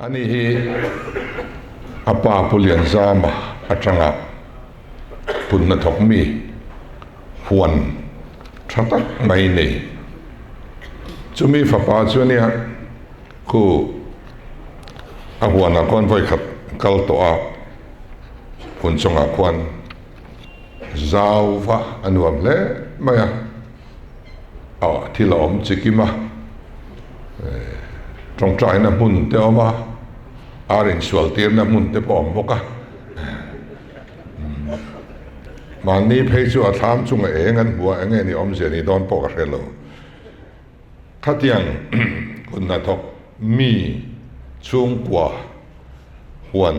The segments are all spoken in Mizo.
Ani hi a pa Pu Lianzama atanga kut hnathawk mi huan tha tak mai nei. Chumi fapa chu ania khu a huanah khuan vawikhat kal tawh a, hun chungah khuan zau va a nuam hle mai a. ah thil a awm chi kim a tawngtaina hmun te a awm a ar insual tirna hmun te pawh a awm bawk a mahni phei chu a thlam chunga eng an hmu a eng nge ni awmzia ni dawn pawh ka hre lo khatiang kut hnathawk mi chhungkua huan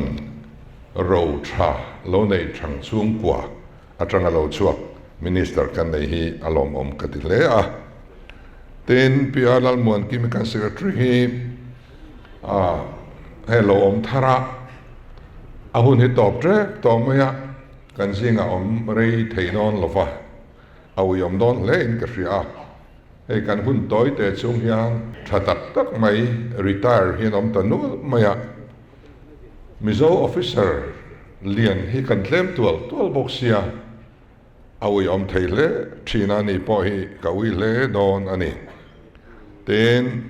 ro tha lo nei thang chhungkua. Atanga lo chhuak Minister kan nei hi a lawmawm ka ti hle a. Tin, PR Lalmuankimi kan Secretary hi a hei lo awm thar a, a hun hi tawp tep tawh mai a, kan zingah awm rei thei dawn lo va, a uiawm dawn hle in ka hria a. Hei kan hun tawi te chung hian tha tak tak mai retire hi an awm ta nual mai a. Mizo officer lian hi kan tlem tual tual bawk sia, a ui awm thei hle thin a ni pawh hi ka ui hle dawn a ni. Tin,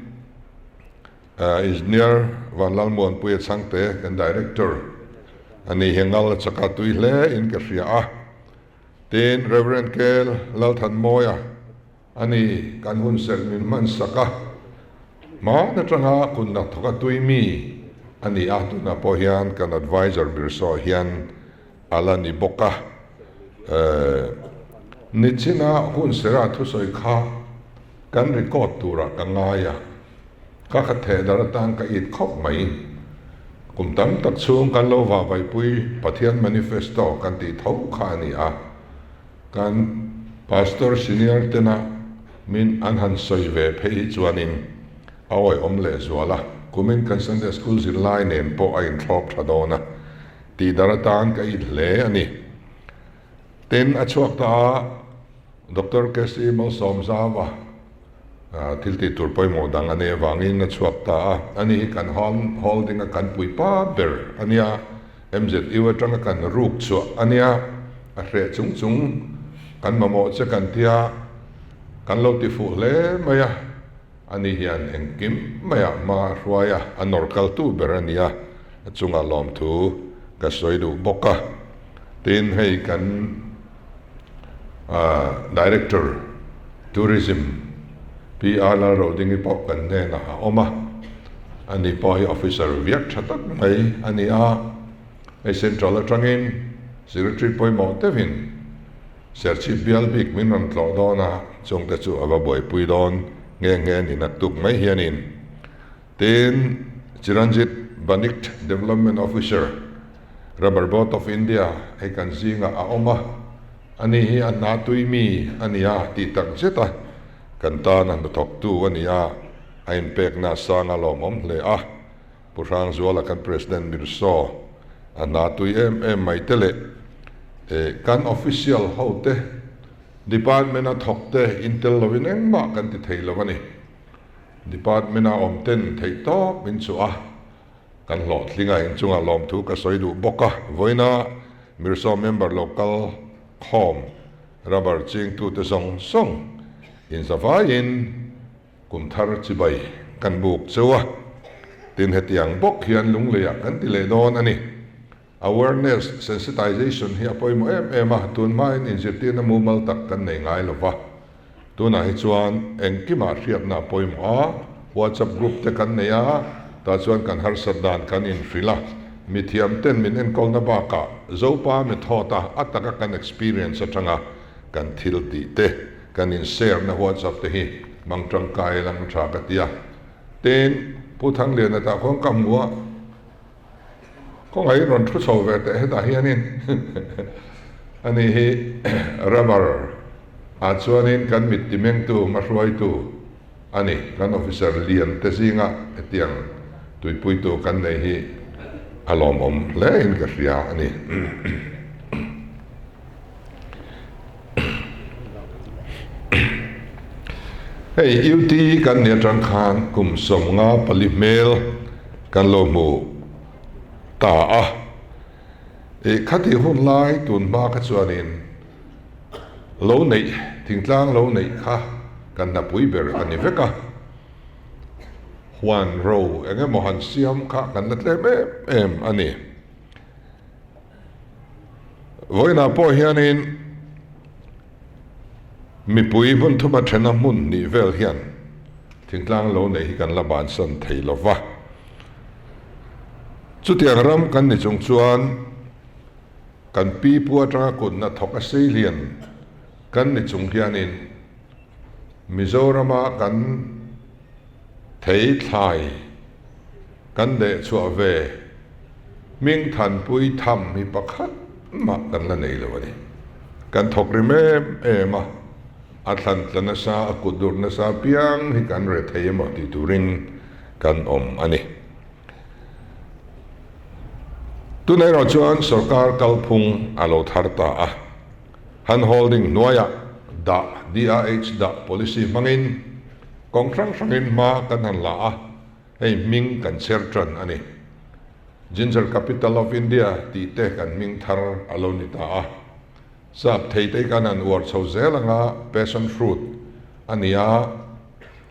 Engineer Vanlalmuanpuia Chhangte kan Director a ni hi ngal chaka tui hle in ka hria a. Tin, Rev. Kel Lalthanmawia A ni, kan hun serh min hman sak a, hman atanga kun nak thawk a tui mi a ni a, tunah pawh hian kan adviser Birsaw hian a la ni bawk a. Nichina hun serh a thusawi kha kan record turah ka ngai a, ka khat theh dar atan ka it khawp mai. Kum tam tak chhung kan lo vahvaipui Pathian manifesto kan tih tho kha a ni a. Kan Pastor senior tena min an han sawi ve phei hi chuanin a awihawm leh zual a, kumin kan Sunday School zirlai nen pawh a inthlawp tha dawn a, tih dar atan ka it hle a ni. Tin, a chhuak ta a, Doctor KC Malsawmzava thil tih tur pawimawh dang a nei avangin a chhuak ta a, ani hi kan holding a kan puipa ber a nia. MZU atanga kan ruk chhuah a nia, a hreh chung chung kan mamawh che kan tia, kan lo ti fuh hle mai a, ani hian engkim maiah hma a hruai a, a nawr kaltu ber a nia, a chungah lawmthu ka sawi duh bawk a. Tin, hei kan Director Tourism Pi R Lalrodingi pawh kan hnenah a awm a, ani pawh hi officer viak tha tak mai a ni a, hei Central atangin Secretary pawimawh deuhin Serchhip bial bik min rawn tlawh dawn a, chungte chu a va buaipui dawn nghe nghe ni naktuk mai hianin. Tin, Chiranjit Banik Development Officer, Rubber Board of India hei kan zingah a awm a, ani hi a hna tui mi a ni a tih tak zet a, kan tan a hnathawktu a ni a, a inpekna a sang a lawmawm hle a. Pu Hrangzuala kan President Mirsaw a hna tui em em mai te leh kan official hote department a thawkte intel lovin engmah kan ti thei lo a ni. Department-a awm ten theih tawp min chhuah a, kan hlawhtling a, inchungah lawmthu ka sawi duh bawk a. Vawiina Mirsaw member lo kal khawm rubber chingtute zawng zawng inzavaiin kum thar chibai kan buk cheu a, tin hetiang bawk hian lungleiah kan ti leh dawn a ni. Awareness, sensitization hi a pawimawh em em a, tun hmain inzirtirna mumal tak kan nei ngai lo va. Tunah hi chuan engkimah hriatna a pawimawh a, WhatsApp group te kan nei a, tah chuan kan harsat dan kan inhrilh a, mithiam ten min enkawlna bakah Zopa method a a taka kan experience atanga kan thil tih te kan in share na WhatsApp te hi hmang tangkai lang tha ka ti a. Tin, Pu Thangliana tah khuan ka hmu a. Kawngaihin rawn thu chho ve teh hetah hianin ani hi rubber ah chuanin kan mit timengtu hmahruaitu a ni. Kan officer lian te zinga hetiang tuipuitu kan nei hi a lawmawm hle in ka hria a ni. Hei UT kan ni atang khan kum 54 hmel. kan lo hmu ta a. Ih khatih hun lai tun hma kha chuanin lo neih, thingtlang lo neih kha kan hnapui ber a ni vek a. Huan ro eng emaw han siam kha kan la tlem em em a ni. Vawiinah pawh hianin mipui hmun thuma thena hmun nih vel hian thingtlang lo neih hi kan la bansan thei lo va. Chutiang ram kan ni chung chuan kan pi pu atanga kutna thawk a sei lian kan ni chung hianin Mizorama kan thei thlai kan deh chhuah ve hming thanpui tham hi pakhat mah kan la nei lo a ni. Kan thawk rim em em a, a thlan tla nasa, a kut dur nasa piang hi kan re thei emaw tih turin kan awm a ni. Tunah erawh chuan sorkar kalphung a lo thar ta a, hand holding hnuaiah dah, DRH dah policy hmangin kawng hrang hrangin hma kan han la a, hei hming kan chher tan a ni. Ginger Capital of India tih te kan hming thar a lo ni ta a. Sap thei te kan han uar chho zel anga passion fruit a ni a,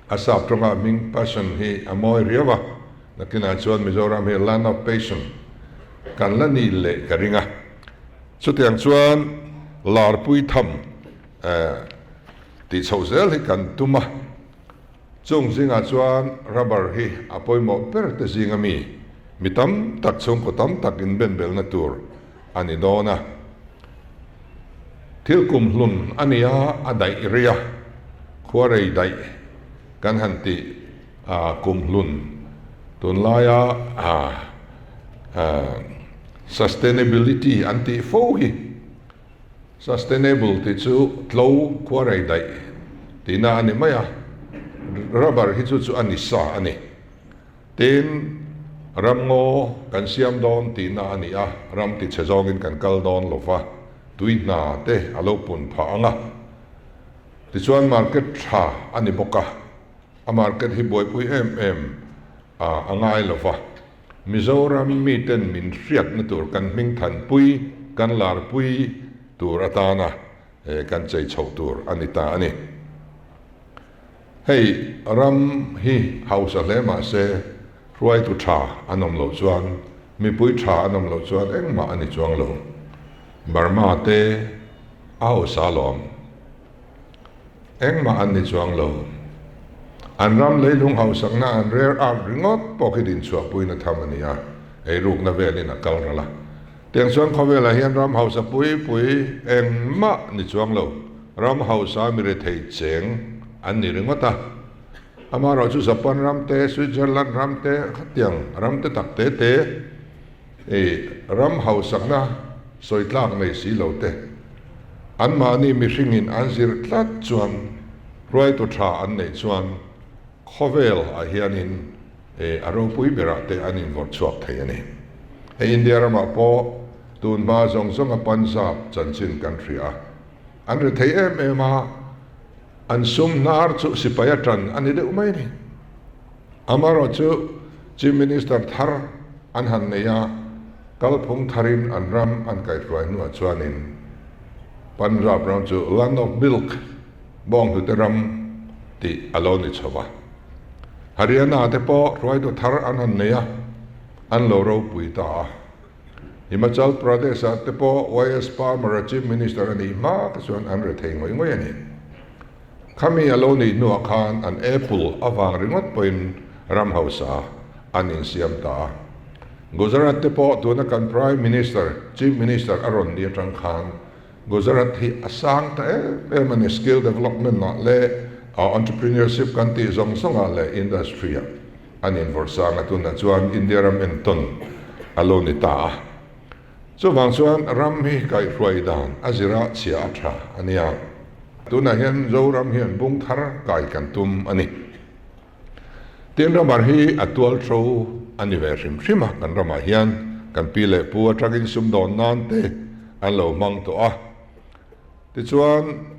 a sap tawngah hming passion hi a mawi riau a, nakinah chuan Mizoram hi land of passion kan la ni leh ka ring a. Chutiang chuan larpui tham tih chhoh zel hi kan tum a. Chung zingah chuan rubber hi a pawimawh ber te zinga mi, mi tam tak chhungkaw tam tak inbenbelna tur a ni dawn a. Thil kum hlun a ni a, a daih rei a, khuarei daih kan han tih a kum hlun tunlaia sustainability an tih fo hi. Sustainable tih chu tlo khuarei daih tihna a ni mai a, rubber hi chu chu a ni sa a ni. Tin, ramngaw kan siam dawn tihna a ni a, ram tichhe zawngin kan kal dawn lo va, tui hna te a lo pun phah ang a. Tichuan market tha a ni bawk a, a market hi buaipui em em a ngai lo va. Mizoram miten min hriatna tur kan hming thanpui, kan larpui tur atana kan chei chhoh tur a ni ta a ni. Hei ram hi hausa hle mah se hruaitu tha an awm loh chuan, mipui tha an awm loh chuan engmah a ni chuang lo. Burma te a hausa alawm. Engmah an ni chuang lo. An ram leilung hausakna an rare art ringawt pawh khi dinchhuahpuiin a tham a ni a, eirukna velin a kal ral a. Tiang chuan khawvelah hian ram hausa pui pui engmah ni chuang lo, ram hausa mi rethei cheng an ni ringawt a. Amaherawhchu chu Japan ram te, Switzerland ram te, khatiang ram te tak te te i ram hausakna sawi tlak nei si lo te, anmahni mihringin an zir tlat chuan hruaitu tha an neih chuan khawvel ah hianin a ropui berah te an invawrh chhuak thei a ni. Hei India ramah pawh tun hma zawng zawnga Punjab chanchin kan hria a, an ri thei em em a, An sum hnar chu sipai a tan a ni deuh mai a ni. Amaherawhchu Chief Minister thar an han nei a, kalphung tharin an ram an kaihhruai hnuah chuanin Punjab ram chu Land of Milk, bawnghnute ram tih a lo ni chho va. Haryana te pawh hruaitu thar an han nei a, an lo ropui ta a. Himachal Pradesh-ah te pawh YS Parmar-a Chief Minister a nih hma kha chuan an rethei ngawih ngawih a ni. Khami a lo nih hnuah khan an apple avang ringawt pawhin ram hausa an insiam ta a. Gujarat te pawh tuna kan Prime Minister, Chief Minister a rawn nih atang khan Gujarat hi a sang ta em em a ni, skill development-ah leh entrepreneurship kan tih zawng zawngah leh industry-ah. An invawrh sang a tunah chuan India ram entawn a lo ni ta a. Chuvang chuan ram hi kaihhruai dan a zira chhia a tha a nia. Tunah hian Zoram hian bung thar kai kan tum a ni. Tin ramar hi a tual tho a ni ve hrim hrim a, kan ramah hian kan pi leh pu atangin sumdawn nan te an lo hmang tawh a. Tichuan.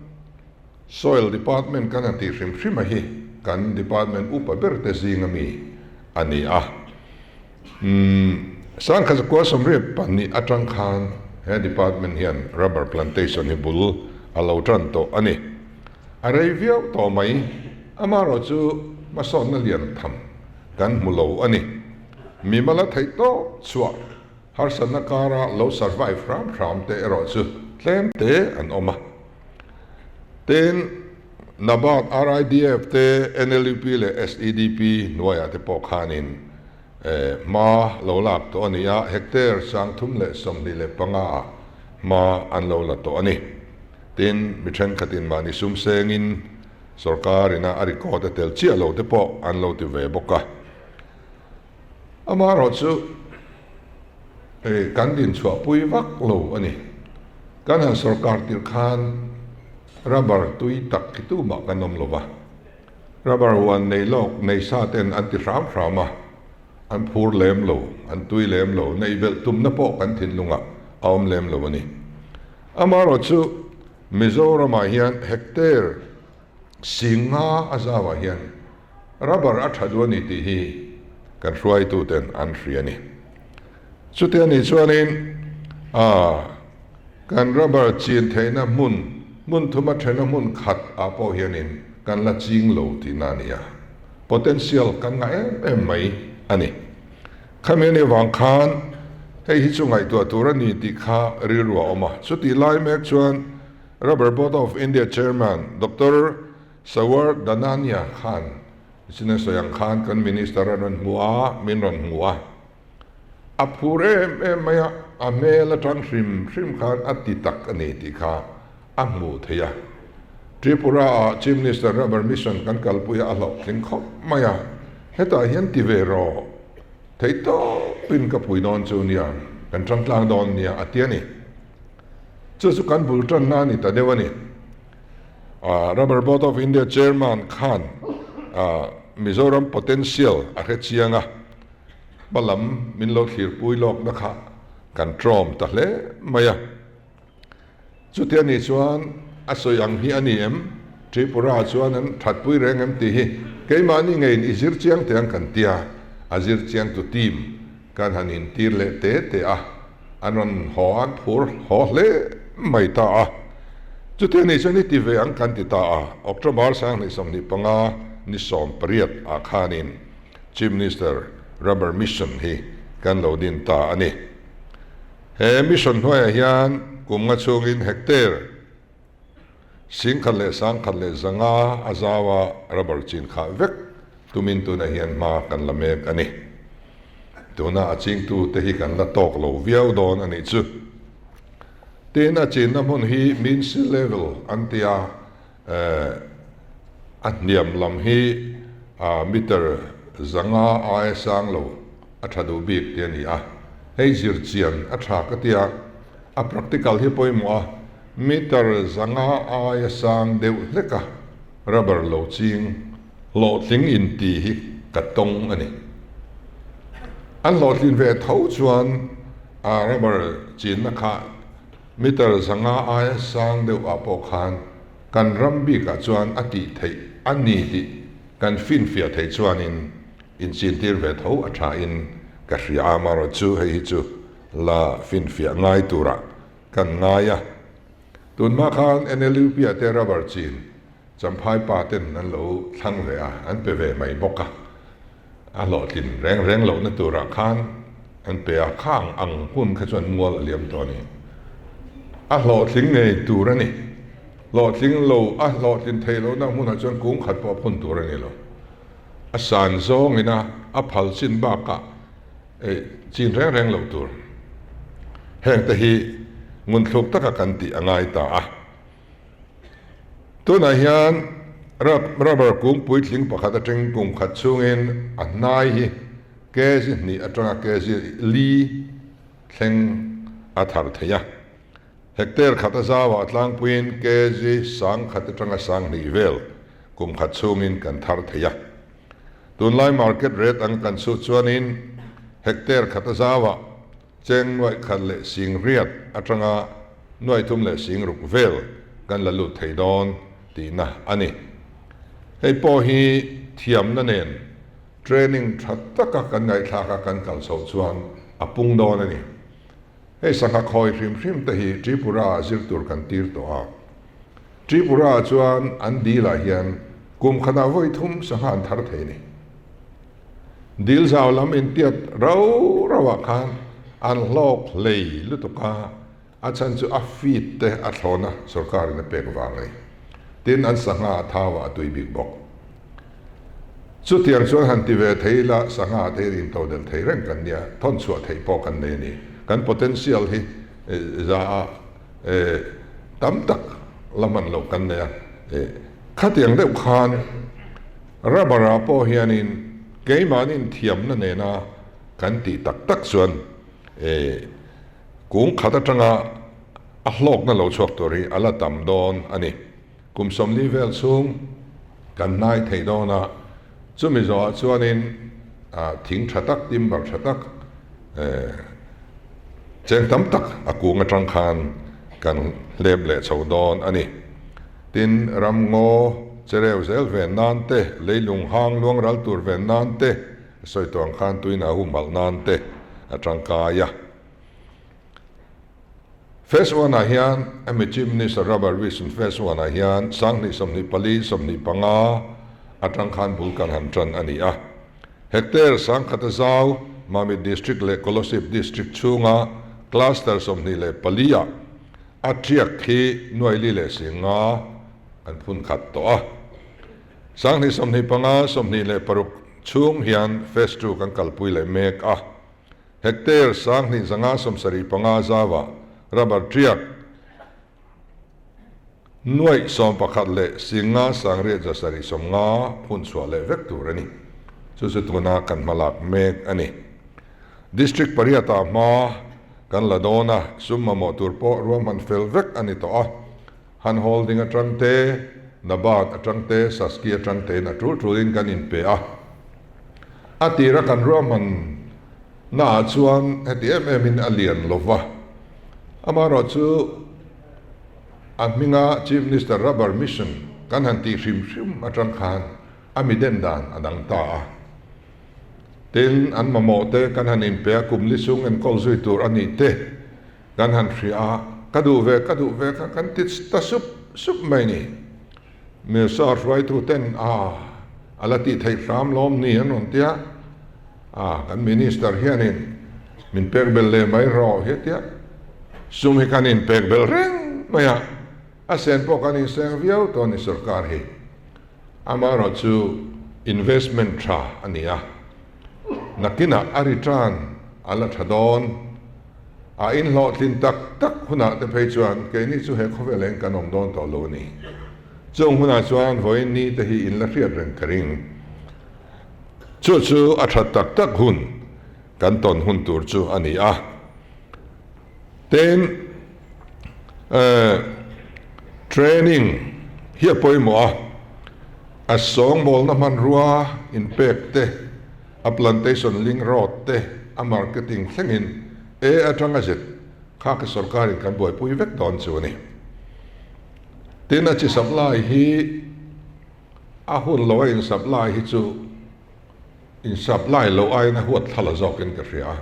Soil Department kan han tih hrim hrim a hi kan department upa ber te zing ami a ni a. Umm, Sangkhat zakua 82 atang khan he department hian rubber plantation hi bul a lo tan tawh a ni. A rei viau tawh mai, amaherawh chu hmasawnna lian tham kan hmu lo a ni. Mimala theih tawp chhuah harsatna kara lo survive hram hram te erawh chu tlem te an awm a. Tin, NABARD, RIDF te, NLUP leh SEDP hnuaiah te pawh khanin hma lo lak tawh a ni a, hectare 325 ah hma an lo la tawh a ni. Tin, mi thenkhatin mahni sum sengin sorkar ina a record a tel chiah lo te pawh an lo ti ve bawk a. Amaherawhchu kan dinchhuahpui vak lo a ni. Kan han sorkar tirh khan rubber tui tak hi tumah kan awm lo va. Rubber huan nei lawk nei sa ten an ti hram hram a, an phur lem lo, an tui lem lo, neih belh tumna pawh kan thinlungah a awm lem lo a ni. Amaherawhchu Mizoramah hian hectare 50 a zauah hian Rubber a tha duh a ni tih hi kan hruaituten an hria a ni. Chuti a nih chuanin kan rubber chin theihna hmun, hmun thuma thena hmun khat ah pawh hianin kan la ching lo tihna a ni a. Potential kan ngah em em mai a ni. Khami a nih vang khan hei hi chu ngaihtuah tur a ni tih kha rilru a awm a. Chutih lai mek chuan Rubber Board of India Chairman Doctor Sawar Danania khan Sine sawi ang khan kan Minister a rawn hmu a, min rawn hmu a. A phur em em mai a, a hmel atang hrim hrim khan a ti tak a ni tih kha a hmuh theih a. Tripura ah Chief Minister Rubber Mission kan kalpui a, a hlauhtling khawp mai a, hetah hian ti ve rawh, theih tawpin ka pui dawn chu nia, kan tangtlang dawn nia a ti a ni. Chu chu kan bul tanna a ni ta deuh a ni. Rubber Board of India Chairman khan Mizoram potential a hre chiang a, hma lam min lo thlirpui lawkna kha kan tlawm ta hle mai a. Chutia nih chuan a sawi ang hi a ni em? Tripura chuan an thatpui reng em tih hi keimahni ngeiin i zir chiang teh ang kan tia, a zir chiangtu team kan han intir leh te te a. An rawn haw an phur haw hle mai ta a. Chutia ni chuan i ti ve ang kan ti ta a, October 2025 ni 18 ah khanin Chief Minister Rubber Mission hi kan lo din ta a ni. He mission hnuaiah hian kum nga chhungin hectare 11,100 a zau a rubber chin khah vek tumin tunah hian hma kan la mek a ni. Tuna a chingtu te hi kan la tawk lo viau dawn a nih chu. Tin, a chinna hmun hi mean sea level an ti a, a hniam lam hi meter 500 aia sang lo a tha duh bik tih a ni a. Hei zir chian a tha ka ti a, a practical hi pawimawh a. Meter 500 aia sang deuh hlek a rubber lo ching hlawhtling inti hi ka tawng a ni. An hlawhtlin ve tho chuan a rubber chinna kha meter 500 aia sang deuh ah pawh khan kan ram bikah chuan a tih theih a ni tih kan finfiah theih chuanin inchintir ve tho a thain ka hria a, amaherawhchu hei hi chu la finfiah ngai turah Kan ngai a. Tunhma khan NLUP ah te rubber chin Champhai pa ten an lo thlang ve a, an pe ve mai bawk a. A hlawhtlin reng reng lohna turah khan an pe a, khang ang hun kha chuan mual a liam tawh a ni. A hlawhtling ngei tur a ni. Hlawhtling lo, a hlawhtlin theih lohna hmunah chuan kung khat pawh a phun tur a ni lo. A san zawngin a, a phal chin bakah Ei, chin reng reng lo tur. Hengte hi ngunthluk taka kan tih a ngai ta a. Tunah hian rubber kung puitling pakhat atang kum khat chhungin a hnai hi kg hnih atanga kg li thleng a thar thei a. Hectare khat a zauah tlangpuiin kg 1000 atanga 2000 vel kum khat chhungin kan thar thei a. Tunlai market rate ang kan chhuh chuanin hectare khat a zauah cheng 1080 atanga 36,000 vel kan la lut thei dawn tihna a ni. Hei pawh hi thiamna nen. Training tha taka kan ngaihthlak a kan kal chhoh chuan a pung dawn a ni. Hei sangha khawi hrim hrim te hi Tripura ah zir tur kan tir tawh a. Tripura ah chuan an dil ah hian kum khatah vawi thum sangha an thar thei a ni. Dil zau lam intiat rau rau ah khan an hlawk hlei lutuk a. A chhan chu a feed te a thlawna sorkarin a pek vang a ni. Tin, an sangha a thau a, a tui bik bawk. Chutiang chuan han ti ve thei ila, sangha te hian intodelh thei reng kan nia, thawn chhuah theih pawh kan nei a ni. Kan potential hi za a tam tak la hman loh kan nei a. Khatiang deuh khan rubber ah pawh hianin keimahni inthiamna nena kan tih tak tak chuan Kung khat atanga a hlawkna lo chhuak tur hi a la tam dawn a ni. Kum 40 vel chhung kan hnai thei dawn a, chumi zawhah chuanin thing tha tak, timber tha tak, cheng tam tak a kung atang khan kan hlep leh chho dawn a ni. Tin, ramngaw chereu zel ven nan te, leilung hang luang ral tur ven nan te, Sawi tawh ang khan tuina humhalh nan te a tangkai a. Phase one ah hian hemi Chief Minister Rubber Vision Phase one ah hian 2024, 25 atang khan bul kan han tan a ni a. Hectare 10,000 a zau Mamit District leh Kolosip District chhunga Cluster 24 ah a tiak khi nuaili leh singa kan phun khat tawh a. 2025, 26 chhung hian Phase Two kan kalpui leh mek a. Hectare 2575 zauah rubber tiak nuaih 11 leh singa sangriat 750 phun chhuah leh vek tur a ni. Chu chu tuna kan hmalak mek a ni. District pariatah hma kan la dawn a, sum mamawh tur pawh ruahman fel vek a ni tawh a. Han holding atang te, Nabard atang te, Saski atang tein a tul tulin kan inpe a. A tira kan ruahman naah chuan heti em emin a lian lo va. Amaherawhchu a hminga Chief Minister Rubber Mission kan han tih hrim hrim atang khan a mi den dan a dang ta a. Tin, an mamawh te kan han inpe a, kum li chung enkawl zui tur a nih te, Kan han hria a, ka duh ve, ka duh ve kha kan ti ta sup sup mai ni. Mirsa hruaitu ten a, a la tih theih hram lawm ni an rawn tia, a, kan minister hianin min pek bel leh mai rawh hi a tia, sum hi kan inpek bel reng mai a, a sen pawh kan inseng viau tawh a ni sorkar hi. Amaherawhchu investment tha a ni a, Nakinah a return a la tha dawn. A inhlawhtlin tak tak hunah te phei chuan keini chu he khawvel eng kan awm dawn tawh lo a ni. Chung hunah chuan vawiin ni te hi in la hriat reng ka ring. Chu chu a that tak tak hun kan tawn hun tur chu a ni a. Tin, training hi a pawimawh a, a sawngbawlna hmanrua inpek te, a plantation link road te, a marketing thlengin A atanga zet kha ka sorkarin kan buaipui vek dawn chu a ni. Tin, a chi supply hi a hun lo a in supply hi chu In supply loh aiin a huat thla la zawkin ka hria.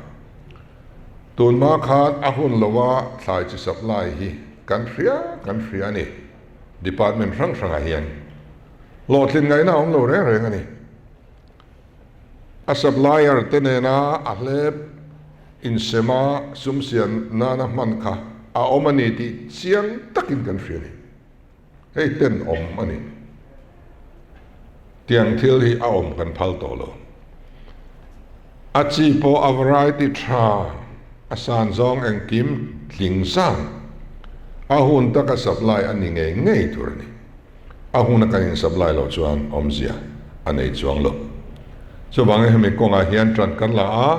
Tunhma khan a hun loa thlai chi supply hi kan hria kan hria a ni. Department hrang hrangah hian hlawhtlin ngaihna a awm lo reng reng a ni. A supplier te nena a hlep insema sum siam nana hman kha a awm a ni tih chiang takin kan hria a ni. Hei ten awm a ni. Tiang thil hi a awm kan phal tawh lo. A chi pawh a variety tha, a san zawng engkim tling zan. A hun taka supply a ni ngei ngei tur a ni. A huna kan in supply loh chuan awmzia a nei chuang lo. Chuvangin hemi kawngah hian ṭan kan la a,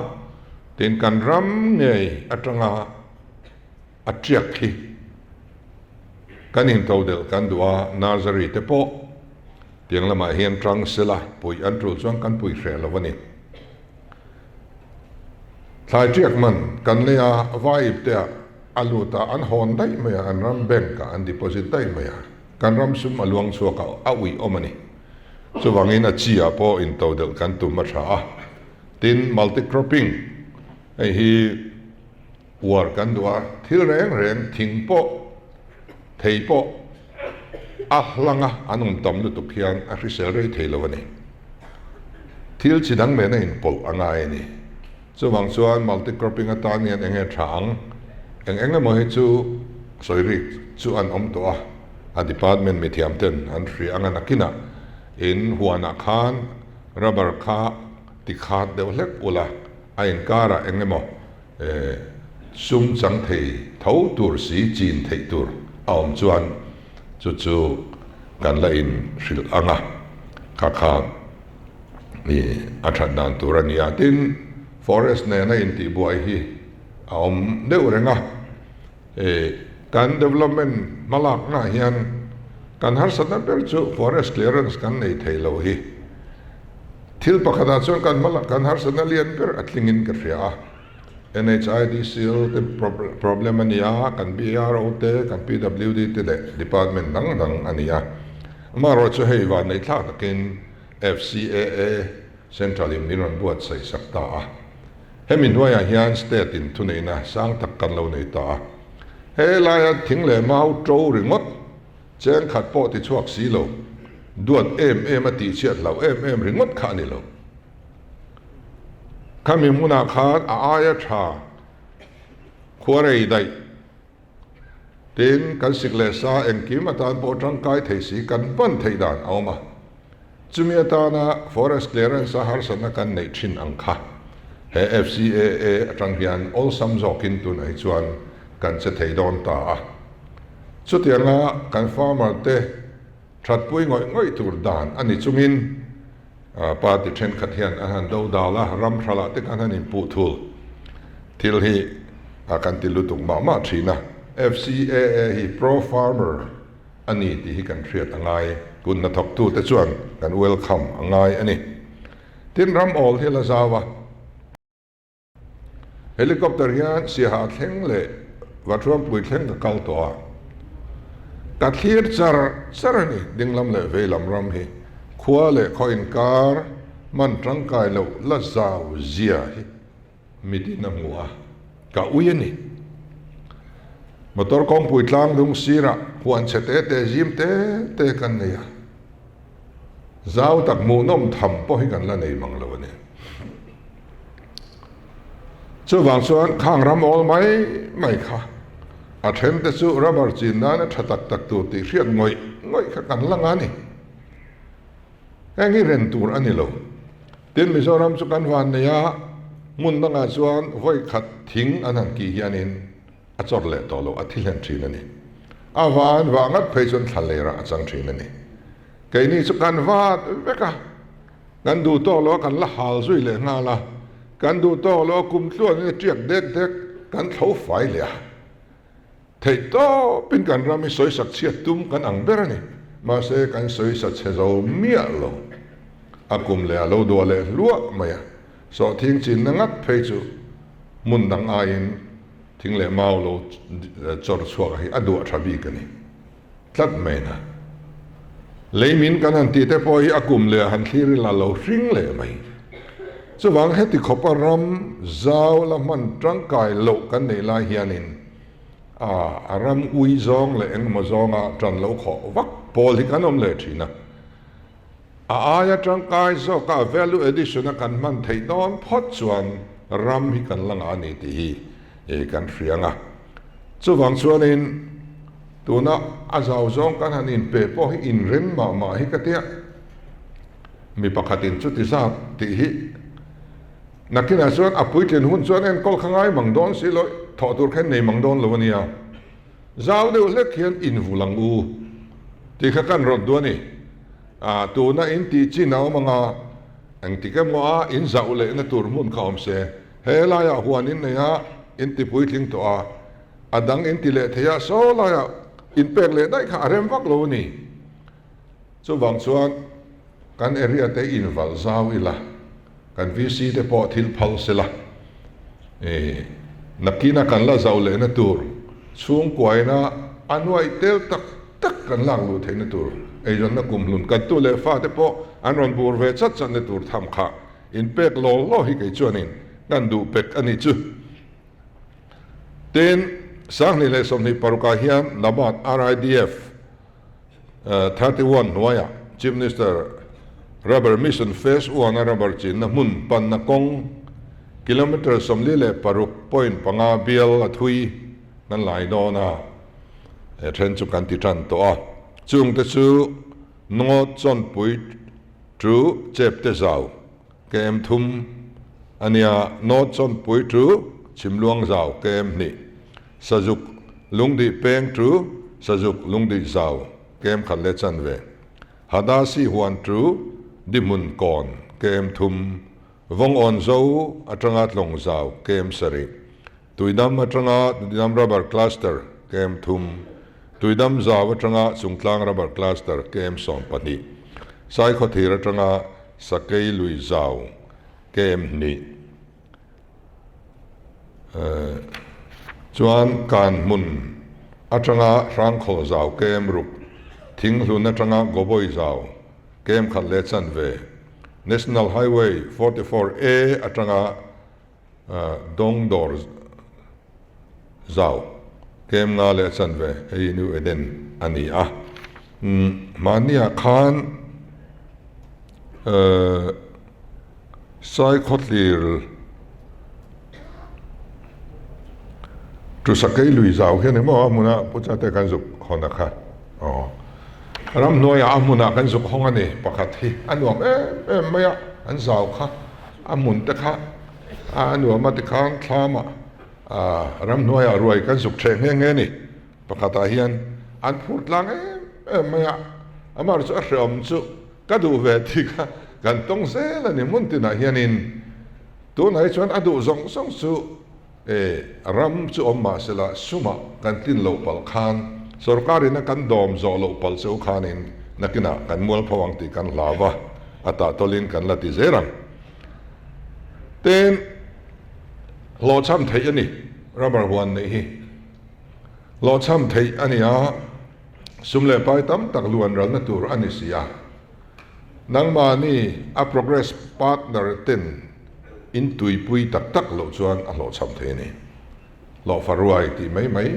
tin kan ram ngei aṭanga a ṭiak hi kan intodelh kan duh a, nursery te pawh tiang lamah hian ṭang sela puih an ṭul chuan kan puih hreh lo a ni. Thlai ṭiak man kan lei a, vai ip te ah a lut a, an hawn daih mai a, an ram bank ah an deposit daih mai a, kan ram sum a luang chhuak a, a uih awm a ni. Chuvangin a chi ah pawh intodelh kan tum a tha a. Tin, multi cropping hei hi uar kan duh a, thil reng reng thing pawh, thei pawh a hlang a an awm tam lutuk hian a hrisel rei thei lo a ni. Thil chi dang nen a inpawlh a ngai a ni. Chuvang chuan multi cropping atan hian eng nge tha ang? Eng eng emaw hi chu sawi rik chu an awm tawh a, a department mithiam ten an hria ang a nakinah in huanah khan rubber kha ti khat deuh hlek ula a inkarah eng emaw sum chang thei tho tur si chin theih tur a awm chuan chu chu kan la in hrilh ang a, kha kha a that dan tur a ni a. Tin, forest nena intihbuai hi a awm deuh reng a, kan development hmalaknaah hian kan harsatna ber chu forest clearance kan nei thei lo hi. Thil pakhatah chuan kan hmalak kan harsatna lian ber a tlingin ka hria a, NHIDCL te problem a ni a, kan BRO te, kan PWD te leh department dang dang a ni a. Amaherawhchu chu hei vanneihthlak takin FCAA Central in min rawn buatsaih sak ta a. Hemi hnuaiah hian state in thuneihna sang tak kan lo nei ta a. He laia thing leh mau to ringawt cheng khat pawh ti chhuak si lo, duat em em a tihchhiat hlauh em em ringawt kha a ni lo. Khami hmunah khan a aia tha khuarei daih Tin, kan sik leh sa engkim atan pawh tangkai thei si kan hman theih dan a awm a. Chumi atana Forest Clearance a harsatna kan neih thin ang kha he FCAA atang hian awlsam zawkin tunah hi chuan kan che thei dawn ta a. Chutianga kan farmer te thatpui ngawih ngawih tur dan a ni chungin Party thenkhat hian an han do dal a, ram hralah te khan han inpuh thul thil hi kan ti lutuk mah mah thin a. FCAA hi pro-farmer a ni tih hi kan hriat a ngai, kut hnathawktute chuan kan welcome a ngai a ni. Tin, ram awl hi a la zau a. Helicopter hian Siaha thleng leh Vathuampui thleng ka kal tawh a, ka thlir char char a ni. Dinglam leh veilam ram hi khua leh khaw inkar hman tangkai loh la zau zia hi mitin a hmu a, ka ui a ni. Motor kawngpui tlang dung sirah huan chhe te te zim te te kan nei a. Zau tak hmuhnawm tham pawh hi kan la nei mang lo a ni. Chuvang chuan khang ram awl mai mai kha a then te chu rubber chin nana tha tak tak tur tih hriat ngawih ngawih kha kan la nga ni. Heng hi ren tur a ni lo. Tin Mizoram chu kan van nei a, hmun dangah chuan vawi khat thing an han kih hianin a chawr leh tawh lo, a thi hlen thin a ni. A van vah ngat phei chuan thla lerah a chang thin a ni. Keini chu kan vat vek a, kan duh tawk lo a kan la hal zui leh nghal a, kan duh tawk lo a kum tluanin a tiak dek dek kan thlo fai leh a. Theih tawpin kan ram hi sawisak chhiat tum kan ang ber a ni. Mahse kan sawisa chhe zo miah lo. A kum leh a lo duah leh hluah mai a. Sawhthing chinna ngat phei chu hmun dang aiin thing leh mau lo chawr chhuak hi a duah tha bik a ni tlat mai na. Lei min kan han tih te pawh hi a kum leh han thlir ila lo hring leh mai. Chuvang heti khawpa ram zau la hman tangkai loh kan neih lai hianin a ram ui zawng leh engemaw zawnga tan lo khawh vak pawl hi kan awm leh thin a. A aia tangkai zawka value addition a kan hman theih dawn phawt chuan ram hi kan la ngah a ni tih hi kan hria ang a. Chuvang chuanin tuna a zau zawng kan han inpe pawh hi inrem mah mah hi ka tia. Mi pakhatin chuti zat tih hi nakinah chuan a puitlin hun chuan enkawl kha ngai mang dawn si lo, thawh tur kha nei mang dawn lo a nia. Zau deuh hlek hian invul ang u tih kha kan rawt duh a ni. Ah, tuna in tih chin a awm ang a, engtik emaw a in zauh lehna tur hmun kha awm se. He laiah huan in nei a, in ti puitling tawh a, a dang in ti leh thei a, saw laiah in pek leh daih kha a rem vak lo a ni. Chuvang chuan kan area te invalh zau ila, kan VC te pawh thil phal sela, ih nakina kan la zauh lehna tur chhungkuaina a nuaih tel tak tak. kan lak luh theihna tur eizawnna kumhlun kan tu leh fate pawh an rawn bur ve chat chatna tur tham kha inpek law law hi kei chuanin kan duh pek a nih chu. Tin, 2026ah hian NABARD RIDF 31 hnuaiah Chief Minister Rubber Mission Phase I-a rubber chinna hmun panna kawng kilometre 46.5 bial a thui kan lai dawn a, he then chu kan ti tan tawh a. Chungte chu North Chawnpui to Chepte Zau km thum a nia, North Chawnpui to Chhimluang Zau km hnih, Sazuk Lungdih Peng to Sazuk Lungdih Zau km khat leh chanve, Hadasi Huan to Dihmun Kawn km thum, Vawngawn Zo atanga Tlawng Zau km sarih, Tuidam atanga Tuidam Rubber Cluster km thum, Tuidam Zau atanga Chungtlang Rubber Cluster km 12, Saikhawthir atanga Sakei Lui Zau km hnih. Chuan kan hmun atanga Hrangkhawl Zau km ruk, Thinghlun atanga Goboi Zau km khat leh chanve, National Highway 44A atanga Dawngdawr zau kem nga leh chanve hei New Eden a ni a. Mahniah khan Saikhawthlir Tusakei lui zau hian emaw a hmuna Pu Chate kan zuk hawn a kha. Aw. Ramhnuaiah a hmunah kan zuk hawng a ni pakhat hi a nuam em em mai a, an zau kha. A hmun te kha a nuam a tikhan thlamah ramhnuaiah ruai kan zuk ṭheh nghe nghe ni. Pakhatah hian an phur tlang em em mai a, amah chu a hreawm chu ka duh ve tih kha kan tawng zel a ni. Hmun tinah hianin tunah hi chuan a duh zawng zawng chu ram chu awm mah sela sumah kan tlin loh palh khan sorkarin a kan dawm zawh loh palh cheu khanin nakinah kan mualpho ang tih kan hlau va, a tahtawlin kan la ti zel ang. Tin, hlawhchham theih a ni, rubber huan neih hi hlawhchham theih a ni a, sum leh pai tam tak luan ralna tur a ni si a, nangmahni a progress partner ten in tuipui tak tak loh chuan a hlawhchham thei a ni. Hlawhfa ruai tih mai mai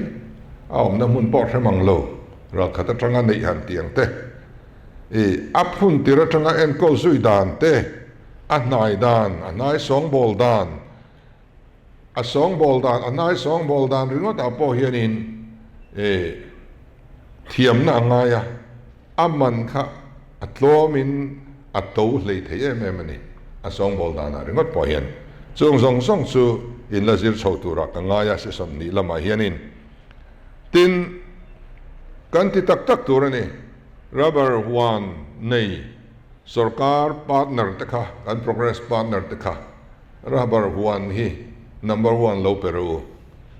a awmna hmun pawh hre mang lo, ralkhat atanga neih han tih ang te, i a phun tir atanga enkawl zui dan te, a hnai dan, a hnai sawngbawl dan, a sawngbawl dan, a hnai sawngbawl dan ringawtah pawh hianin i thiamna a ngai a. A man kha a tlawmin a to hlei thei em em a ni, a sawngbawl danah ringawt pawh hian. Chung zawng zawng chu in la zir chho turah ka ngai a, session hnih lamah hianin. Tin, kan ti tak tak tur a ni, rubber huan nei sorkar partner te kha, kan progress partner te kha, rubber huan hi number one lo pe rawh u.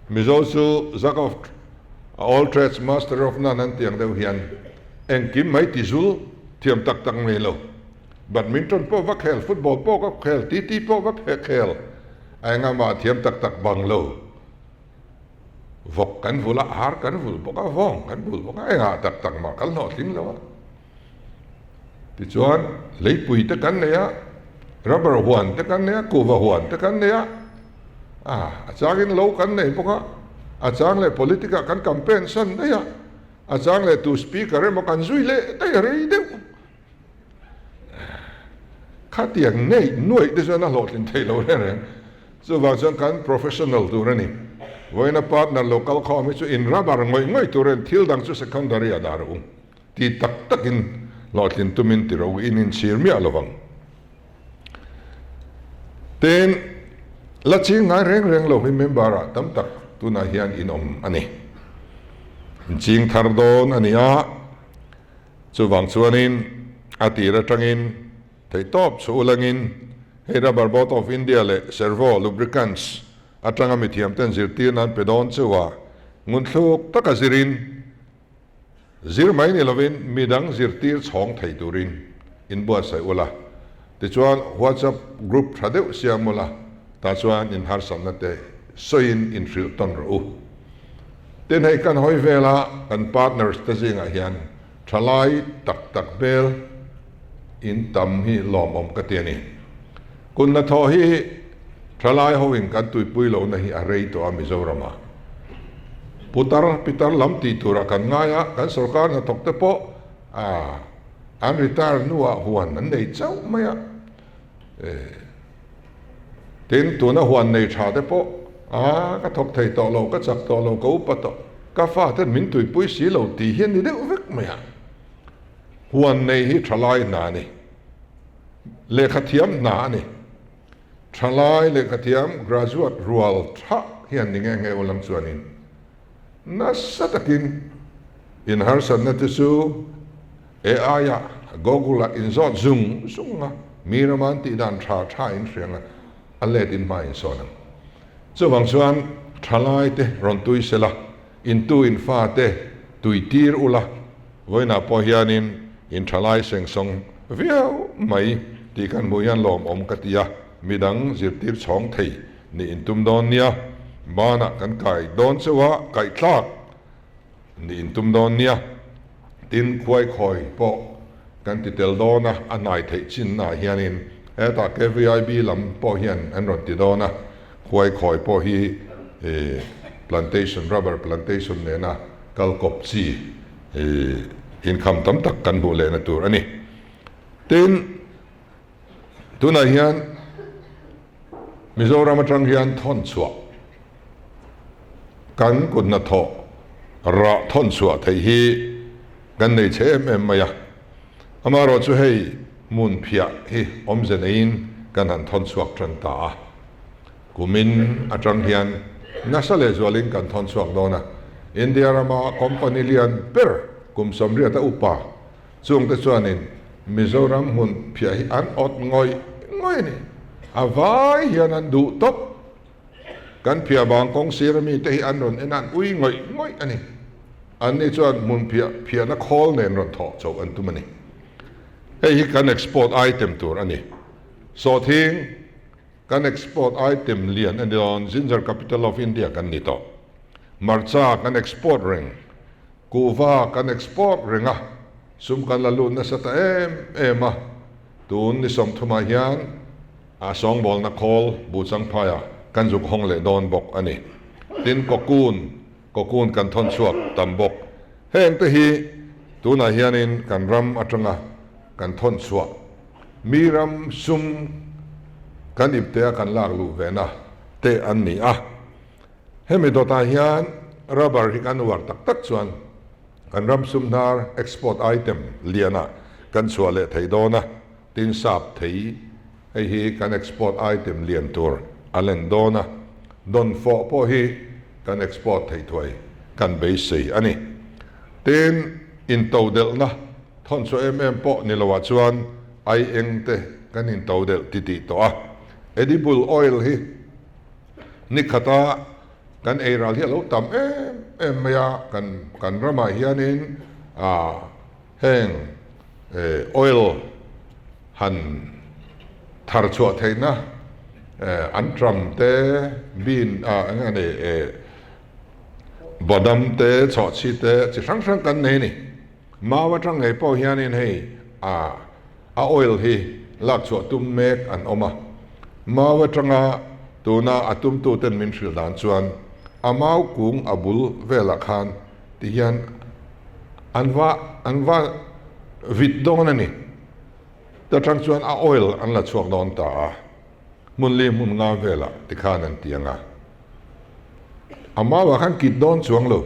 Mizo chu Jack of all trades master of none an tih ang deuh hian engkim mai ti zul thiam tak tak mai lo. Badminton pawh va khel, football pawh ka khel, TT pawh va khel, a engah thiam tak tak bang lo. Vawk kan vul a, ar kan vul bawk a, vawng kan vul bawk a, engah tak tak mah kan hlawhtling lo a. Tichuan leipui te kan nei a, rubber huan te kan nei a, kuhva huan te kan nei a, a changin lo kan nei bawk a, a chang leh politic ah kan campaign san daih a, a chang leh tu speaker emaw kan zui leh daih a rei deuh. Khatiang neih nuaih te chuan a hlawhtlin theih lo reng reng. Chuvang chuan kan professional tur a ni. Vawiina partner lo kal khawm hi chu in rubber ngawih ngawih tur a ni, thil dang chu secondary ah dah rawh u. Ti tak takin hlawhtlin tumin ti ro in inchhir miah lo vang. Tin, la ching ngai reng reng lo hi member ah tam tak tunah hian in awm a ni. In ching thar dawn a ni a, chuvang chuanin a tir atangin theihtawp chhu ulangin hei Rubber Board of India leh Servo Lubricants atanga mithiam ten zirtir nan pe dawn cheu a, ngunthluk taka zirin Zir mai ni lovin midang zirtir chhawng thei turin inbuatsaih ula, tichuan WhatsApp group tha deuh siam ula, tah chuan inharsatna te sawiin inhrilh tawn rawh u. Tin hei kan hawi vela kan partners te zingah hian. Thalai tak tak hmel in tam hi lawmawm ka ti a ni. Kun hnathawh hi thalai hoin kan tuipui lohna hi a rei tawh a Mizoram ah. Putar pitar lam tih turah kan ngai a, kan sorkar hnathawk te pawh an retire hnuah huan an nei chauh mai a. Tin, tuna huan nei tha te pawh, A, ka thawk thei tawh lo, ka chak tawh lo, ka upa tawh, ka faten min tuipui si lo tih hi a ni deuh vek mai a. Huan nei hi thalai hna a ni. Lehkha thiam hna a ni. Thalai lehkha thiam graduate rual tha hian ni nge nge ulang chuanin nasa takin inharsatna te chu AI-ah Google-ah inzawt zung zung a, mi rama an tih dan tha tha in hriang a, a let in hma in sawn ang. Chuvang chuan thalai te rawn tui sela, intu in fa te tui tir ula, vawiinah pawh hianin in thalai sengsawng viau mai tih kan hmuh hian lawmawm ka ti a, midang zirtir chhawng thei nih in tum dawn nia, banah kan kai dawn chauh a, kaihthlak Nih in tum dawn nia. Tin, khuai khawi pawh kan ti tel dawn a, a hnai theih chinnaah hianin hetah KVIB lam pawh hian an rawn ti dawn a, khuai khawi pawh hi plantation, rubber plantation nena kal kawp chi income tam tak kan hmuh lehna tur a ni. Tin, tunah hian Mizoram atang hian thawn chhuah kan kut hnathawh rah thawn chhuah theih hi kan nei chhe em em mai a. Amaherawh chu hei hmun phiah hi awmze neiin kan han thawn chhuak tan ta a. Kumin atang hian nasa lehzualin kan thawn chhuak dawn a. India rama company lian ber kum sawmriata upa Chungte chuanin Mizoram hmun phiah hi an awt ngawih ngawih a ni. A vai hian an duh tawp. Kan phiah vang kawng sir ami te hi an rawn en a, an ui ngawih ngawih a ni. Anni chuan hmun phiah phiahna khawl nen rawn thawh chauh an tum a ni. Hei hi kan export item tur a ni. Sawhthing kan export item lian a ni dawn, Ginger Capital of India kan ni tawh. Marcha kan export reng. Kuhva kan export reng a, sum kan la lut nasa ta em em a, tun ni sawmthumah hian a sawngbawlna khawl Buhchangphaia kan zuk hawng leh dawn bawk a ni. Tin, cocoon, cocoon kan thawn chhuak tam bawk. Heng te hi tunah hianin kan ram atanga kan thawn chhuah, mi ram sum kan iptea kan lak luh vena te an ni a. Hemi dawtah hian rubber hi kan uar tak tak chuan kan ram sum hnar export item lianah kan chhuah leh thei dawn a, tin sap thei hei hi kan export item lian tur a len dawn a, dawnfawh pawh hi kan export thei thuai kan beisei a ni. Tin, intodelhna thawnchhuah em em pawh ni loah chuan ai eng te kan intodelh titih tawh a, edible oil hi Nikhata kan ei ral hi a lo tam em em mai a, kan kan ramah hianin ah heng oil han thar chhuah theihna an tram te bean ah eng nge ni badam te chhawhchhi te chi hrang hrang kan nei a ni. Mau atang ngei pawh hianin hei a a oil hi lak chhuah tum mek an awm a. Mau atanga tuna a tumtu ten min hrilh dan chuan a mau kung a bul velah khan ti hian an va an va vit dawn a ni. Ta tang chuan a oil an la chhuak dawn ta a. Hmun li hmun nga velah tikhan an ti ang a. A mauah khan kit dawn chuang lo.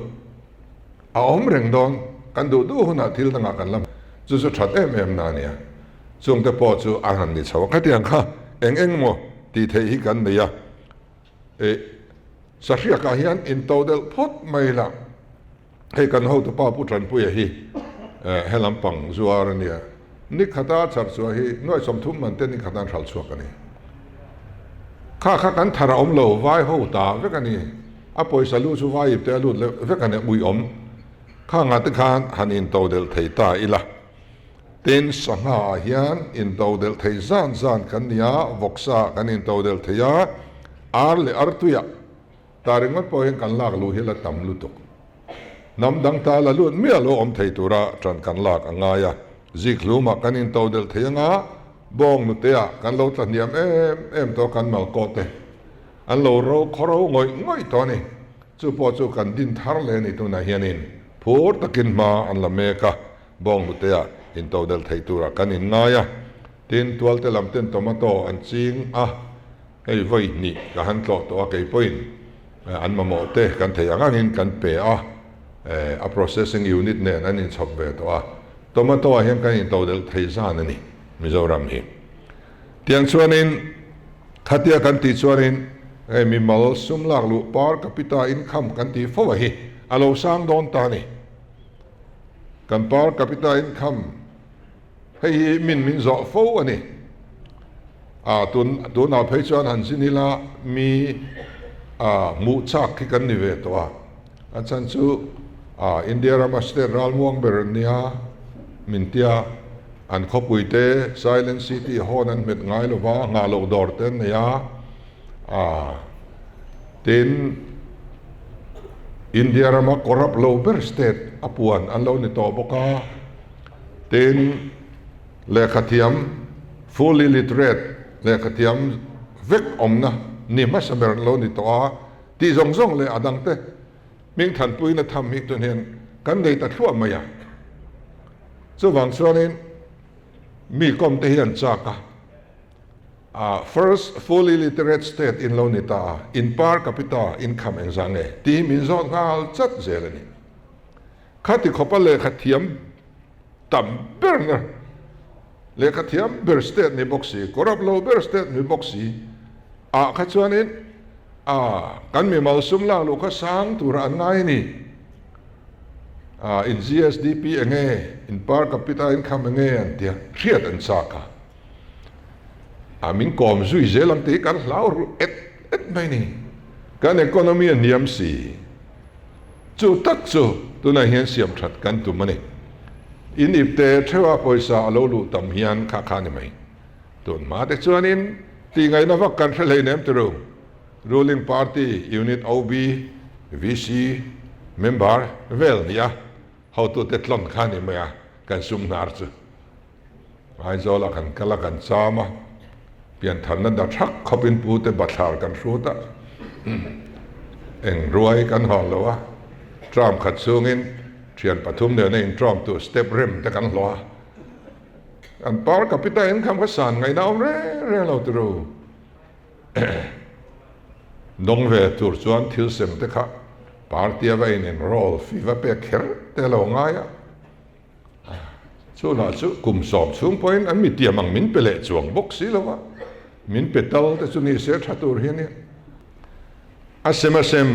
A awm reng dawn, kan duh duh hunah thil dangah kan la chu chu that em em na ania. Chungte pawh chu a han ni chho a, khatiang kha eng eng maw tih theih hi kan nei a. E, sahriakah hian into delh phawt mai la, hei kan hotupa Pu Tanpuia hi he lampang zuar a nia. Ni khata char chhuah hi nuai 30 man te ni khata an hral chhuak a ni. Kha kha kan thar a awm lo, vai ho ta vek a ni. A pawisa lu chu vai ip te a lut leh vek a ni, ui awm. Kha nga te khan han into delh thei ta ila. Tin, sangha ah hian into delh thei zan zan kan ni a, vawksa kan into delh thei a, ar leh artuiah ta ringawt pawh hian kan lak luh hi la tam lutuk. Hnam dang ta la lut miah lo awm thei tura ṭan kan lak a ngai a, zikhlumah kan intodelh thei anga bawng nuteah kan lo tla hniam em em tawh kan malkaw te an lo ro khaw ro ngawih ngawih tawh a ni. Chu pawh chu kan din thar leh a ni tunah hianin phur takin hma an la mek a, bawng nuteah intodelh thei turah kan inngai a, tin tualte lam ten tomato an ching a, hei vawi hnih ka han tlawh tawh a kei pawhin an mamawh te kan thei ang angin kan pe a, a processing unit nen an inchhawp ve tawh a, tomato ah hian kan intodelh thei zan a ni Mizoram hi. Tiang chuanin khatia kan tih chuanin hei mimal sum lak luh per capita income kan tih fo a hi a lo sang dawn ta a ni. Kan per capita income hei hi min min zawh fo a ni. A tun tunah phei chuan han zin ila mi a hmuh chak khi kan ni ve tawh a. A chhan chu a India rama state ralmuang ber an nia min tia an khawpui te Silent City hawn an hmet ngai lova nghah loh dawr te an nei a a tin India rama corrupt lo ber state a puan an lo ni tawh bawk a tin lehkhathiam fully literate lehkhathiam vek awmna ni hmasa ber an lo ni tawh a. Tih zawng zawng leh a dangte hming thanpuina tham hi tun hian kan nei ta thluah mai a. Chuvang chuanin mi kawmte hi an chak a, a first fully literate state in lo ni ta a, in per capita income engzah nge tih hi min zawt nghal chat zel a ni. Khati khawpa lehkha thiam tam berna, lehkha thiam ber state ni bawk si, corrupt lo ber state ni bawk si ah kha chuanin a kan mimal sum lak luh kha sang tura an ngai a ni. A in GSDP enge, in per capita income enge an tia hriat an chak a. A min kawm zui zel ang tih hi kan hlau ru et et mai ni. Kan economy a hniam si. Chu tak chu tunah hian siam that kan tum a ni. In ipte theuha pawisa a lo luh tam hian kha kha a ni mai. Tun hma te chuanin tih ngaihna vak kan hre hleinem ti ru. Ruling party unit OB, VC, member vel nia hotute tlawn kha a ni mai a, kan sum hnar chu. Aizawlah kan kal a, kan cham a, piantharna da thak khawpin pute bathlar kan hrut a, eng ruai kan hawn lo a, tram khat chungin thian pathum nena intrawm tur step rem te kan hlawh a, kan per capita income kha san ngaihna awm reng reng lo turu. Dawng ve tur chuan thil sem te kha party a va in enroll fee va pek kher te a lo ngai a. Chunah chu kum sawm chhung pawhin an mi tiam ang min pe leh chuang bawk si lo va, min pe tal te chu ni se tha tur hi a nia. A sem a sem,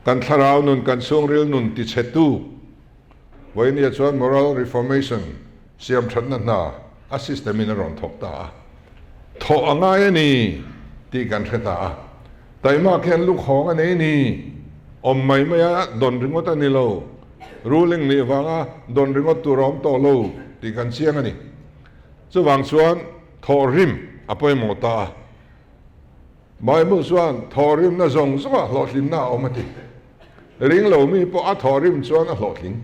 kan thlarau nun, kan chhungril nun tichhetu vawinia chuan Moral Reformation siam thatna hna a system in a rawn thawk ta a, thawh a ngai a ni tih kan hre ta a, taimak hian lukhawng a nei ni, awm mai mai a dawn ringawt a ni lo. Ruling nih vanga dawn ringawt tur a awm tawh lo tih kan chiang a ni. Chuvang chuan thawhrim a pawimawh ta a. Bible chuan thawhrimna zawng zawngah hlawhtlinna a awm a ti. Ring lo mi pawh a thawhrim chuan a hlawhtling.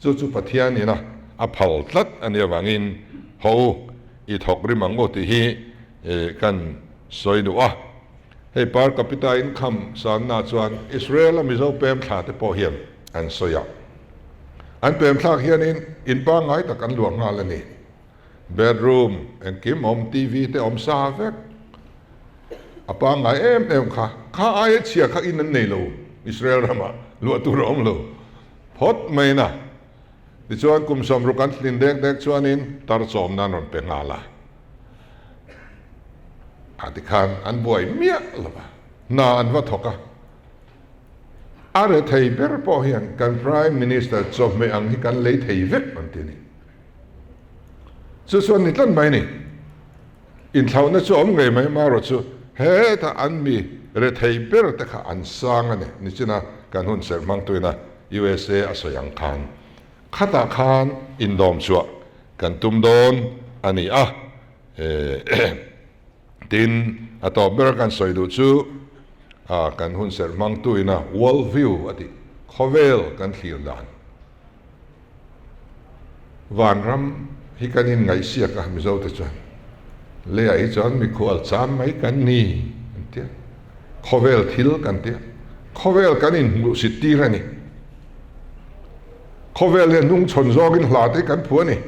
Chu chu Pathian ina a phal tlat a nih avangin ho i thawkrim ang u tih hi kan sawi duh a. Hei per capita income sanna chuan Israel-a Mizo pem thla te pawh hian an sawi a. An pem thlak hianin in pangngai tak an luah nghal a ni. Bedroom, engkim awm, TV te awm sa vek. A pangngai em em kha, kha aia chhia kha in an nei lo Israel ramah luah tur a awm lo phawt mai na. Tichuan kum 60 an tlin dek dek chuanin tar chawmna an rawn pe nghal a. A tikhan an buai miah lo va, hna an va thawk a. A rethei ber pawh hian kan Prime Minister chawhmeh ang hi kan lei thei vek an ti a ni. Chu chuan ni tlat mai a ni. Inthlauhna chu a awm ngei mai marawh chu hetah an mi rethei ber te kha an sang a ni. Nichina kan hun serh hmangtuina USA a sawi ang khan khatah khan indawm chhuah kan tum dawn a ni a, tin a tawp ber kan sawi duh chu kan hun serh hmangtu ina world view a tih. Khawvel kan thlir dan. Vanram hi kan inngaihsiak a, Mizote chuan leiah hi chuan mikhual cham mai kan ni an ti a, khawvel thil kan ti a, khawvel kan inhmuhsit tir a ni. Khawvel hian hnungchhawn zawngin hla te kan phu a ni.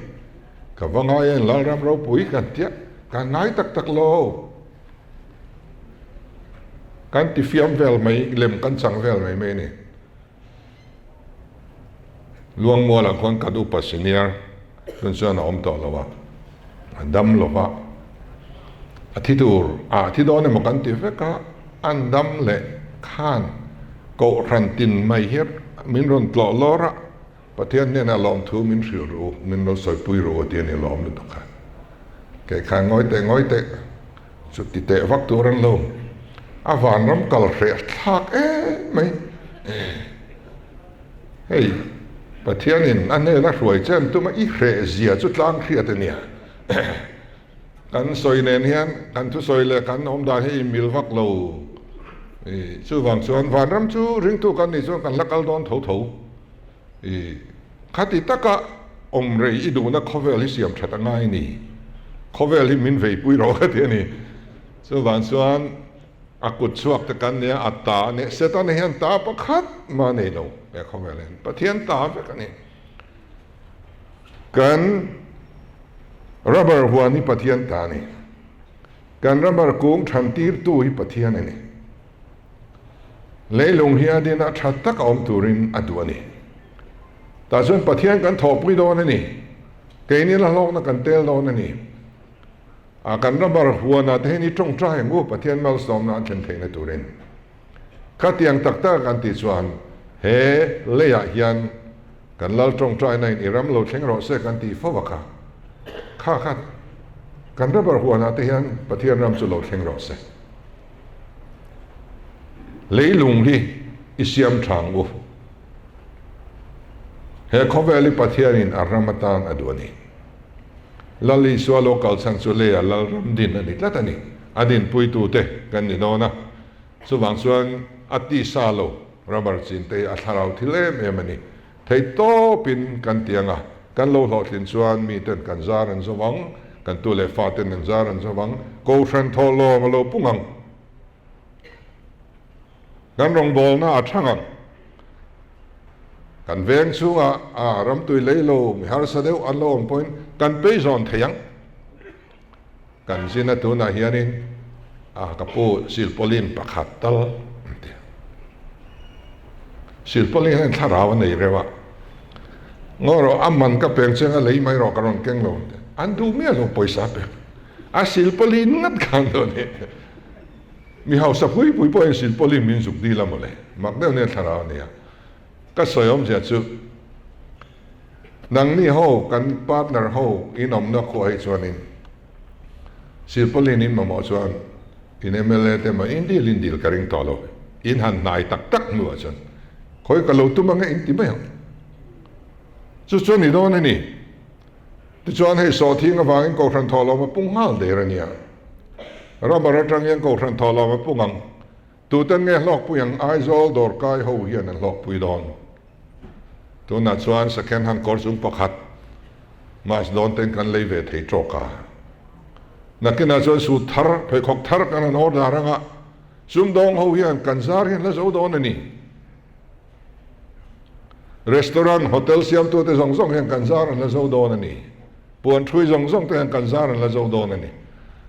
Ka va ngai en Lalram ropui kan ti a, kan ngai tak tak lo. Kan ti fiam vel mai, lem kan chang vel mai mai a ni. Luangmualah khuan kan upa senior chun chuan a awm tawh lo a, a dam lo va, a thi tur ah thi dawn emaw kan ti vek a, an dam leh khan kohhran tin mai hi min rawn tlawh lawr a, Pathian hnenah lawmthu min hrilh ru, min lo sawipui ru a ti a ni lawm lutuk kha. Kei khan ngawi teh ngawi teh chu ti teh vak tur an lo. A vanram kal hreh thlak em mai. Hei Pathianin a hnena hruai che an tum a, i hreh zia chu tlang hriat a nia. Kan sawi nen hian kan thusawi leh kan awm dan hi inmil vak lo. Chuvang chuan vanram chu ringtu kan nih chuan kan la kal dawn tho tho. Khati taka awm rei i duhna khawvel hi siam that a ngai ni. Khawvel hi min veipui rawh ka ti a ni. Chuvang chuan a kut chhuak te kan nia, a ta a nia. Setana hian ta pakhat mah nei lo he khawvel hian. Pathian ta vek a ni. Kan rubber huan hi Pathian ta a ni. Kan rubber kung than tirtu hi Pathian a ni. Leilung hi a dina tha tak a awm turin a duh a ni. Tah chuan Pathian kan thawhpui dawn a ni. Keini la hlawkna kan tel dawn a ni. A kan rubber huanah te hian i tawngtai ang u Pathian malsawmna an thlen theihna turin. Khatiang tak tak an tih chuan he leiah hian kan lal tawngtaina in i ram lo thleng rawh se kan tih fo a kha. Kha kha kan rubber huanah te hian Pathian ram chu lo thleng rawh se. Leilung hi i siam tha ang u. He khawvel hi Pathianin a ram atan a duh a ni. Lal Isua lo kal chhan chu leia lal ram din a ni tlat a ni. A dinpuitute kan ni dawn a. Chuvang chuan a tisa lo rubber chin te hi a thlarau thil em em a ni. Thei tawpin kan ti ang a, kan lo hlawhtlin chuan miten kan zar an zo ang, kan tu leh faten an zar an zo ang, kohhran thawhlawm a lo pung ang. Kan rawngbawlna a thang ang. Kan veng chhungah a ramtui lei lo mi harsa deuh an lo awm pawhin kan pei zawn thei ang. Kan zina tunah hianin a ka pu silpauline pakhat tal an ti. Silpauline hian thlarau a nei reuh a, Ngaw rawh a man ka peng chiang a lei mai rawh ka rawn keng lo an ti. An duh miah lo pawisa pek. A silpauline ngat khan dawn hi. Mi hausa pui pui pawhin silpauline min zuk dil a mawle. Mak deuh nia thlarau a nia. Ka sawi awmzia chu nangni ho kan partner ho in awmna khuah hi chuanin silpauline in mamawh chuan in mla te mah in dil in dil ka ring tawh lo. In han hnai tak tak hnuah chuan khawi ka lo tum ange in ti mai ang. Chu chu a ni dawn a ni. Tichuan hei sawhthing avangin Kohhran thawhlawm a pung nghal der a nia. Rubber atang hian Kohhran thawhlawm a pung ang. Tuten nge hlawkpui ang Aizawl dawrkai ho hian an hlawkpui dawn. Tunah chuan second hand kawr chung pakhat mas dawn ten kan lei ve thei tawk a. Nakinah chuan suit thar, pheikhawk thar kan han order anga sumdawng ho hian kan zar hian la zo dawn a ni. Restaurant, hotel siamtute zawng zawng hian kan zar an la zo dawn a ni. Puan ṭhui zawng zawng te hian kan zar an la zo dawn a ni.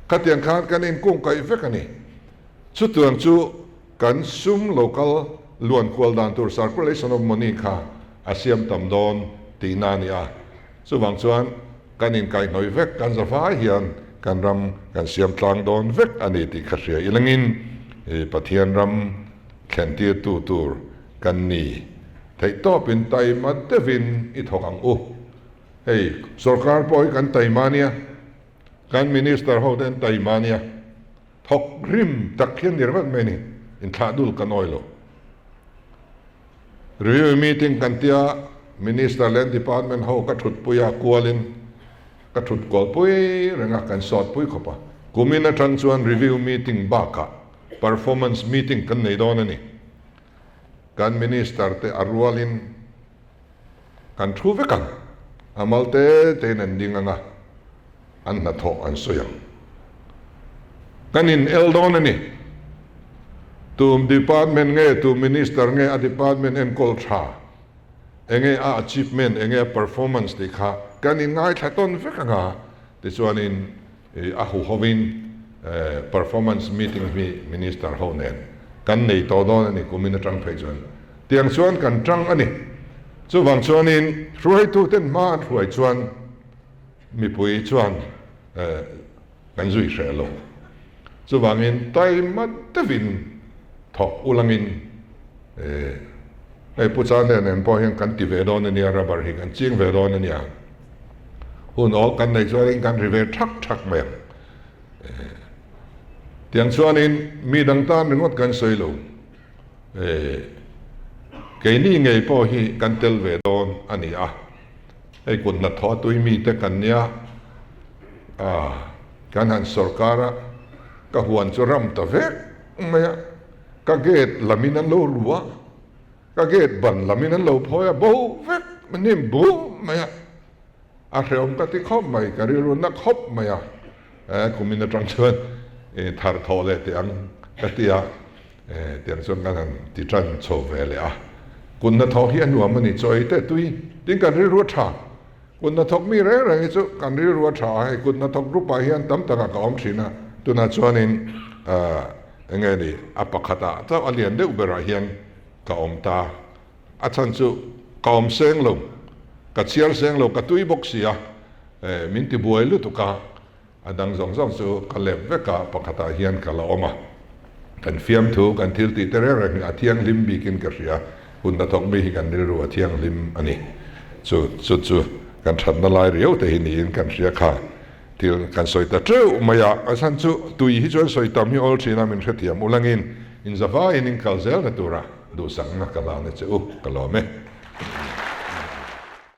Khatiang khan kan inkungkaih vek a ni. Chutiang chu kan sum local luan kual dan tur circulation of money kha a siam tam dawn tihna a ni a. Chuvang chuan kan inkaihhnawih vek, kan zavai hian kan ram kan siam tlang dawn vek a ni tih kha hria ilangin Pathian ram thlentirtu tur kan ni. Theihtawpin taima deuhin i thawk ang u. Hei sorkar pawh hi kan taima nia, kan minister ho te an taima nia. Thawk rim tak hian ni ringawt mai a ni, inthlah dul kan awi lo. Review meeting kan tia minister leh an department ho ka thutpui a, kualin ka thut kualpui reng a, kan sawtpui khawp a. Kumin atang chuan review meeting bakah performance meeting kan nei dawn a ni. Kan Minister te a rualin kan thu vek ang. A mal te tein an ding ang a, an hnathawh an sawi ang. Kan in el dawn a ni. Tum department nge, tum Minister nge a department enkawl tha, enge a achievement, enge a performance tih kha kan in ngaithla tawn vek ang a, tichuanin A huhovin performance meeting hi Minister ho nen kan nei tawh dawn a ni kumin atang phei chuan. Tiang chuan kan tang a ni. Chuvang chuanin hruaituten hma an hruai chuan mipui chuan kan zui hreh lo. Chuvangin taima deuhin thawk ulangin hei Pu Chande nen pawh hian kan ti ve dawn a nia, rubber hi kan ching ve dawn a nia. Hun awl kan neih chuanin kan ri ve thak thak mai ang. Tiang chuanin mi dang tan ringawt kan sawi lo. Keini ngei pawh hi kan tel ve dawn a ni a. Hei kut hnathawh a tui mite kan nia, kan han sawrkar a, ka huan chu ram ta vek mai a, ka gate lamin an lo ru a. Ka gate ban lamin an lo phawi a, bo vek hnim bum mai a, a hrehawm ka ti khawp mai, ka rilru na khawp mai a, eh kumin atang chuan thar thawh leh teh ang ka ti a, eh tiang chuan kan han ti tan chho ve leh a, kut hnathawh hi a nuam a ni, chaw ei teh tui tin kan rilru a tha, kut hnathawk mi reng reng hi chu kan rilru a tha a, hei kut hnathawk group ah hian tam takah ka awm thin a, tunah chuanin ah enge ni a pakhatah chauh a lian deuh berah hian ka awm ta. A chhan chu ka awm seng lo, ka chhiar seng lo, ka tui bawk si a, min ti buai lutuk a, a dang zawng zawng chu ka lep vek a, pakhatah hian ka la awm a. Kan fiamthu, kan thil tih te reng reng hi a thianghlim bikin ka hria, hun hnathawk mi hi kan rilru a thianghlim a ni. Chu chu chu kan thatna lai riau te hi niin kan hria kha. Thil kan sawi ta teuh mai a, a chhan chu tui hi chuan sawi tam hi awl thin a, min hrethiam ulangin inzavaiin in kal zelna tura duhsakna ka la na che u, ka lawm e.